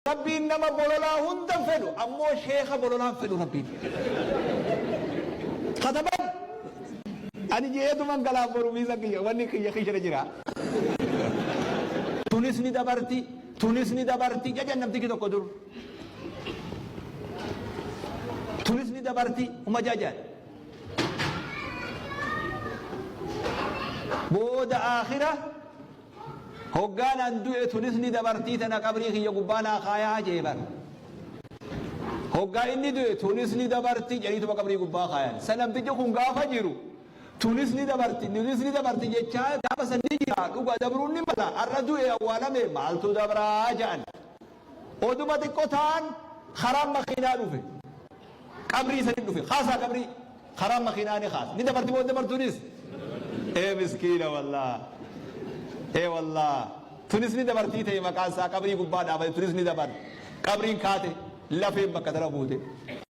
Rabbiin nama bololaa hunda hin fedhu, ammoo sheekha bololaa hin fedhu Rabbiin. Kataban ani jeetuman galaaf boru miisa kiyya wanni kiyya kiyyara jira. Tunis ni dabarti, tunis ni dabarti jajan namtichi tokko dur. Tunis ni dabarti uma jajan. Booda aakhira Hoggaan an du'e tunis ni dabartii tana qabrii kiyya gubbaa naa kaayaa jee bar. Hoggaa inni du'e tunis ni dabarti jedhaniituma qabrii gubbaa kaayan. Sa namtichi kun gaafa jiru tunis ni dabarti tunis ni dabarti jechaa gaafa san ni jira dhuga dabruun ni mala har'a du'e awwaalame maaltu dabraa ja'an. Oduma xiqqo ta'an karaan makiinaa dhufe. Qabrii sanin dhufe. Kaasaa qabrii. Karaan makiinaa ni kaasa. Ni dabarti moo hin dabartuunis? Ee miskiina wallaah. Ee wallaah. Tunis ni dabartii ta'e maqaan isaa qabrii gubbaa dhaabate tunis ni dabarti. Qabriin kaate lafeen bakka tana buute.